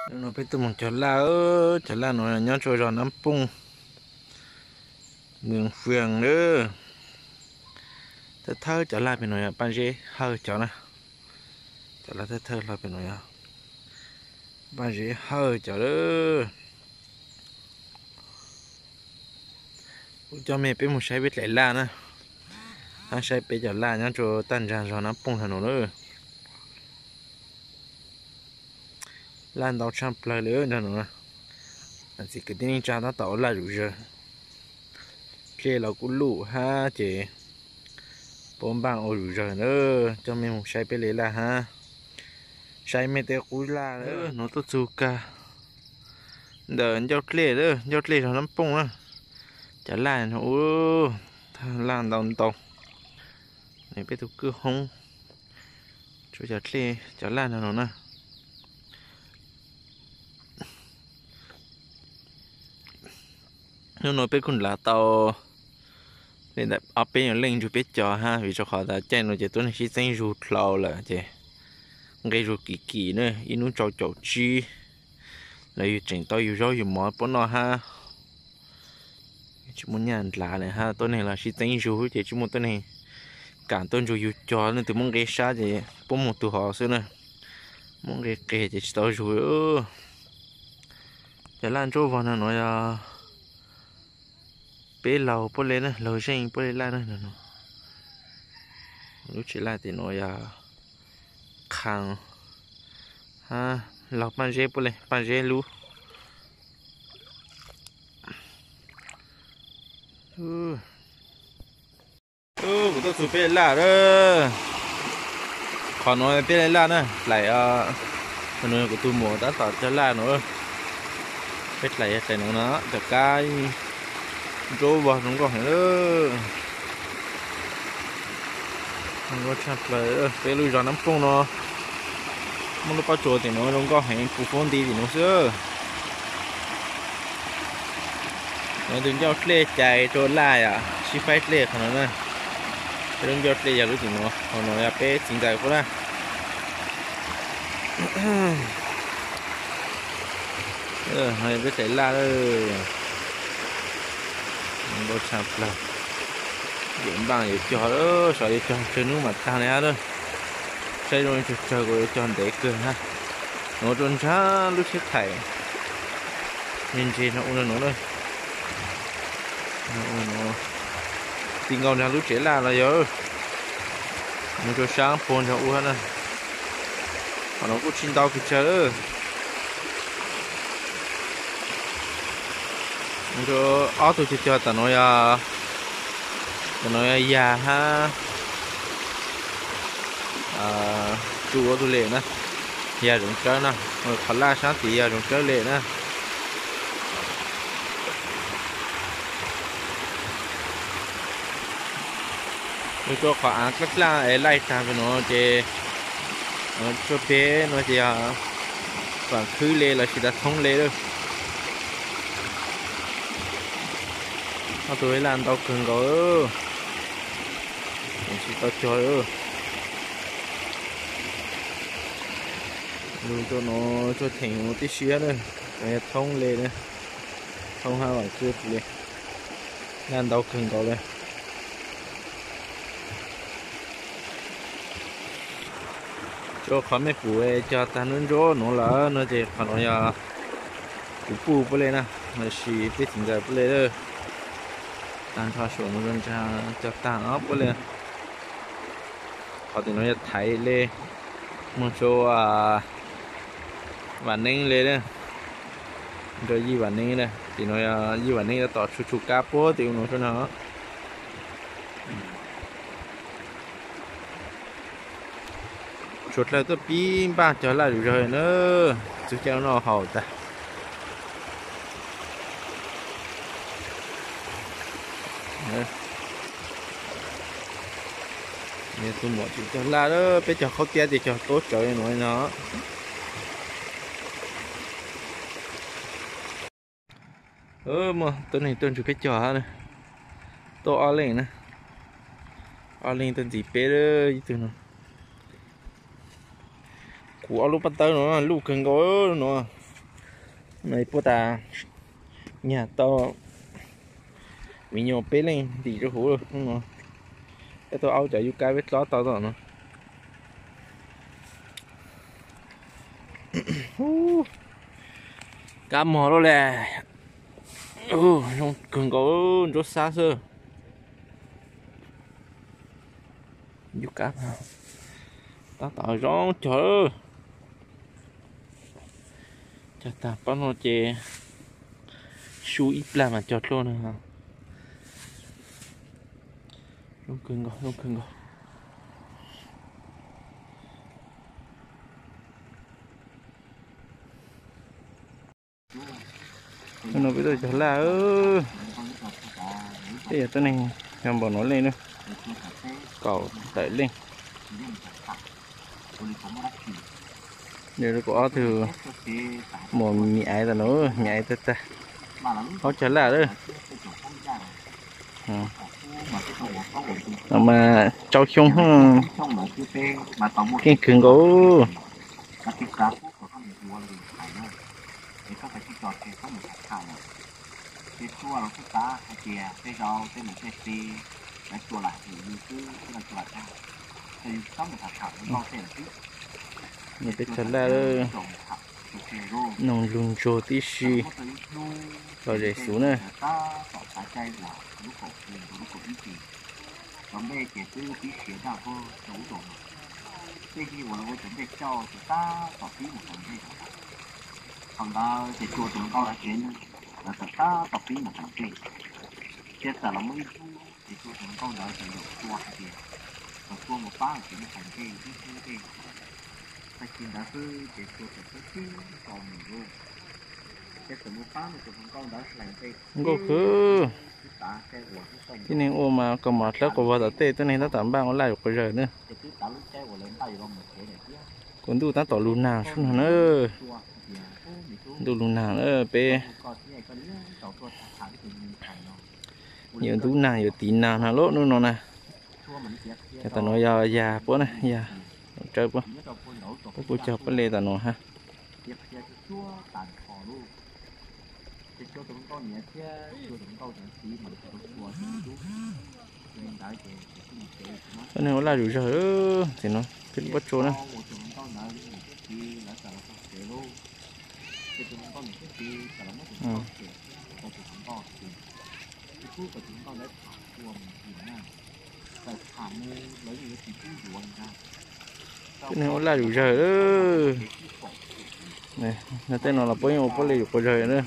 Hnub no peb tuaj mus cog laj, cov laj no nyob rau zos Nab Pooj, Mường Phường na. Thawj thawj cov laj pem no yog Paj Zeb Hawj cov na. Cov laj thawj thawj hlo pem no yog Paj Zeb Hawj cov lawm. Kuv coj mej peb mus saib peb dlaim laj na, hab saib peb cov laj nyob rau tag nrag zos Nab Pooj no na. Laj ntau tshaj plawg li nrog no. Txiv kwv tij neej tsa tab tom ua laj zuj zus, dlej los kuj luj hab ces puab npaaj ua zuj zus na. Coj mej mus saib peb li laj hab saib mej tej qub laj. Nuav tuaj txug kag ntawm ncauj dlej, ncauj dlej zog Nab Pooj na. Cov laj no ua laj ntau ntau, peb tug kwj hoob, tsuas cov dlej cov laj no no na. Hnub no peb kuj nrhav tau li ntawm ob peb nyuag leej nrug peb cog hab, vim rau qhov tas caij no ces tuab neeg sib txeeb zug dlhau lawm ces nqe zug kim kim na, ib hnub tsau caum tsib los yug tseem tau yug zaub yug mov puab noj hab. Tsis muaj nyaj nrhav le hab, tuab neeg los sib txeeb zug ces tsis muaj tuab neeg kam tuaj nrug yug cog, leej twg muaj nqe sab ces puab mus tug hov xwb na. Muaj nqe qeg ces tsis tau zug. Cov laj nruab vog no nuav yog peb laug puab le na, laug zeej puab le laj na. Lub tsev laj tim nuav yog qhaa hab laug Paj Zeb puab le, Paj Zeb lub. Kuv tuaj txug peb laj lawm. Qhov nuav peb laj na, dlaim, kuv tug muam tab tom cog laj no. Peb dlaim yog dlaim nuav no, cov kab nruab vog zoo nkauj heev lawm. Tshaj plaws, peb lub zos Nab Pooj no muaj lub pob tsuas tim nuav zoo nkauj heev, pus fuab nti tim nuav xwb. Nuav tus ncauj dlej cais rau laj yom, sib faib dlej qhov no na. Peb lub ncauj dlej yog lub tim nuav, qhov nuav yog peb txiv ntxawm puab na. Peb dlaim laj lawm. Npau tshaj plaws. Yawm npaaj yuav cog, saum yuav cog tsawg hnub mam tag li hab. Saib zoo tsawg tsawg kuj yuav cog ntev kawg hab. Nuav rua ntsha lub tsheb thaim ntse ntse no ua nuav na. Ti nkaus nrag lub tsev laj los yog, mus rua saab puag nrag ua na. Qhov no kuj tsis ntau pes tsawg. Mus rua ob tug cog cog tam nuav yog, tam nuav yog Yag hab Tsu ua tug le na. Yag Zoov Tsawb na, qhov laj saab tim Yag Zoov Tsawb le na. Nws rua qhov aav dlaab dlaab es laij tag pem nuav ces, rua peb nuav ces yog Vaam Khwb le lossis tas Thoob le lawm. Ob tug laj ntau kawg nkaus, tsis tau cog. Lug rua nuav tsua theem mus tib si na, yog Thoob le na, Thoob hab Vaam Khwb le, laj ntau kawg nkaus le. Tsua qhov mej pum cog tag nruab nruab nuav lawm no ces qhov nuav yog kuv puj puab le na, lossis peb txiv ntxawm puab le. Tag nrho saum nuav cog tag puab le. Qhov tim nuav yog Thaiv le, moog tsua Vaam Neeb le, nrua Yij Vaam Neeb na. Tim nuav Yij Vaam Neeb tab tom tshu tshu kab puab tim ua nuav sab no. Suav dlawg tuaj pib npaaj cog laj zuj zug na, txug caij noj haus tag. Tus muam tseem cog laj, peb cog khaub tiab ces cog tuab tsawv nuav no. Muaj tuab neeg tuaj nrug peb cog, tuaj ob leeg na, ob leeg tuaj ntxiv peb ib tug no. Kuv ob lub paj tawb no luj kawg nkaus nuav. No puab tas nyag tau me nyuam peb leej ntim rau huv lawm no. Peb tau aub cov yub kab peb tlob tau tom no. Kab mog lawm le. Zoo kawg nkaus, ntsuab xab xwb. Yub kab tab tom zoo cog. Cog tag pab no ces su ib plag mas cog dlua na. Zoo kawg nkaus, zoo kawg nkaus. No peb tuaj cog laj, peb yog tuab neeg yog npaum no leej na, kaum tawm leej. Yog kuv ob tug muam mi aiv tas no, mi aiv tag tag, paub cog laj lawm. No mas rau xyoo, keej khwv nkaus. Peb cog laj, noog lug ntsuag tib si, los zem xus na. Nkauj kawg. Tib neeg ua mas kaus mom dlawb quas vog tom tej, tuab neeg tab tom npaj ua laj yuav quas zawg na. Kuv ntuj tab tom lug nag sub nag na. Ntuj lug nag na peb. Yuav ntub nag yuav tiv nag no lub hnub no na. Cov tom no yog yag puab na, yag tsawb puab. Puab kuj cog puab le tom no ha. Tuab neeg ua laj zuj zug, tim no peb lub pob tsuas na. Tuab neeg ua laj zuj zug. Tej no los puab yeej ua puab le yuav quas zawg na.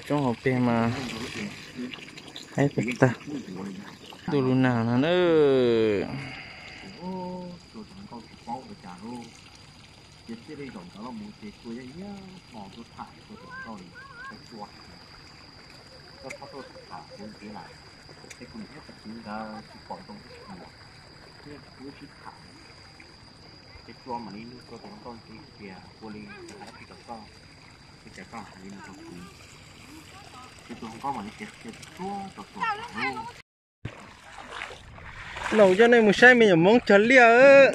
Tsob hauv peg mas haib tag tag. Ntuj lug nag no na. Laus coj nej mus saib me nyuam Hmoob cog liaj.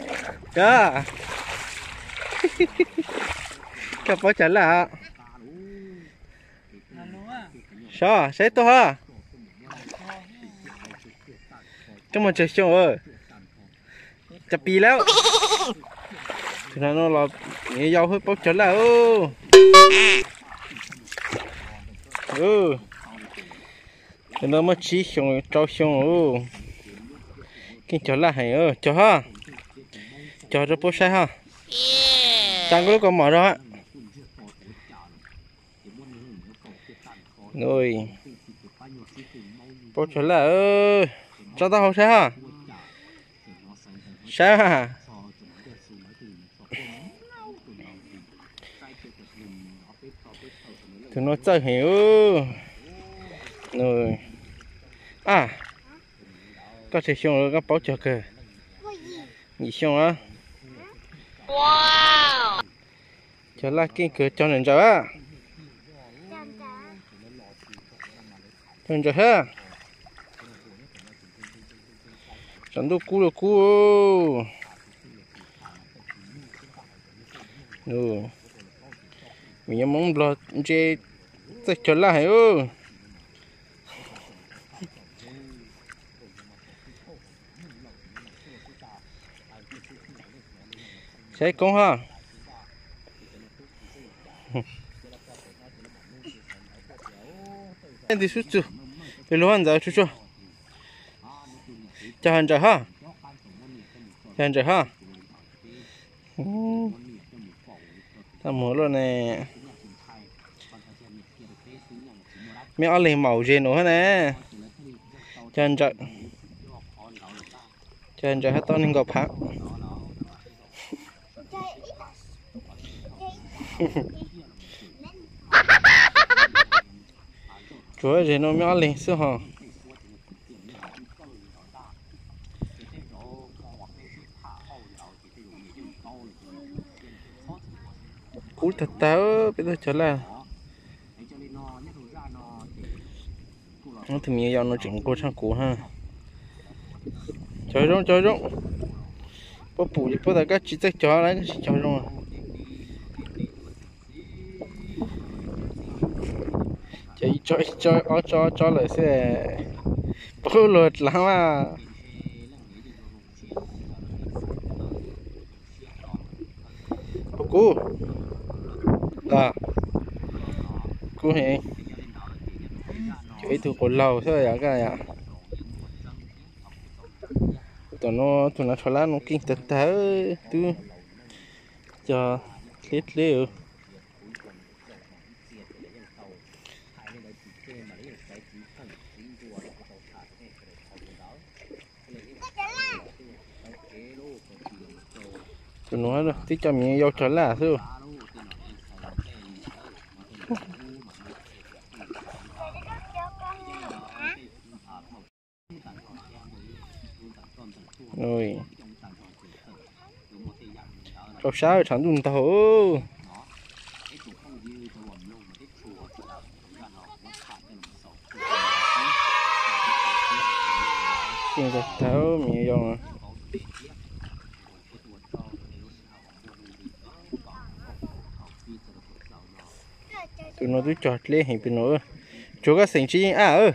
Koj paub cog laj? Saib, saib tuaj ha. Koj muaj tsawg xyoo? Cov pis lawm. Tus no los yau hwb paub cog laj. Tus no muaj tsib xyoo rau xyoo. Keej cog laj heev, cog ha. Cog rau puab saib ha. Tsa nkauj lub kaus mom rau ha. Paub cog laj, tso taub hau saib ha. Saib ha. Tus no txawj heev. A, koj tsawg xyoo, koj paub cog kawg? Yim xyoo a. Cog laj keej kawg, cog ntawm ntsaws a. Cog ntsaws a. Tshav ntuj kub los kub. Vim nyob Hmoob Nplog ntse txawj cog laj heev. Saib koob ha. Ntxiv xub txug, pem lug ntxawm tsuag tsuag. Cog ntsaws ha, cog ntsaws ha. Tab muag luaj ne. Me ob leeg maum zes nuav hab ne. Cog ntsaws, cog ntsaws hab tau neeg nkaum phav. Tsuav zes nuav me ob leeg xwb hos. Kub tag tag peb tug cog laj. Tus me nyuam yaus no tseem nquag tshaj kuv ha. Cog zoo cog zoo. Puab pum ces puab tas koj tsis txawj cog lawm, koj tsis cog zoo. Ces ib tso ib tso ob tso ob tso lawm xwb. Puab luag dlav mas. Puab kub, kub heev. Cov ib tug quas laug xwb yom, koj yom. Tom no tus nav tsho lab no keej tag tag, twb cog dleb dleb. Tus nuav twb coj me nyuam yaus cog laj xwb. Rau sab tshav ntuj ntaug. Thaum me nyuam yaus, tus no twb cog dleb heev pem no. Tsuav koj xeem tsis yeej ab.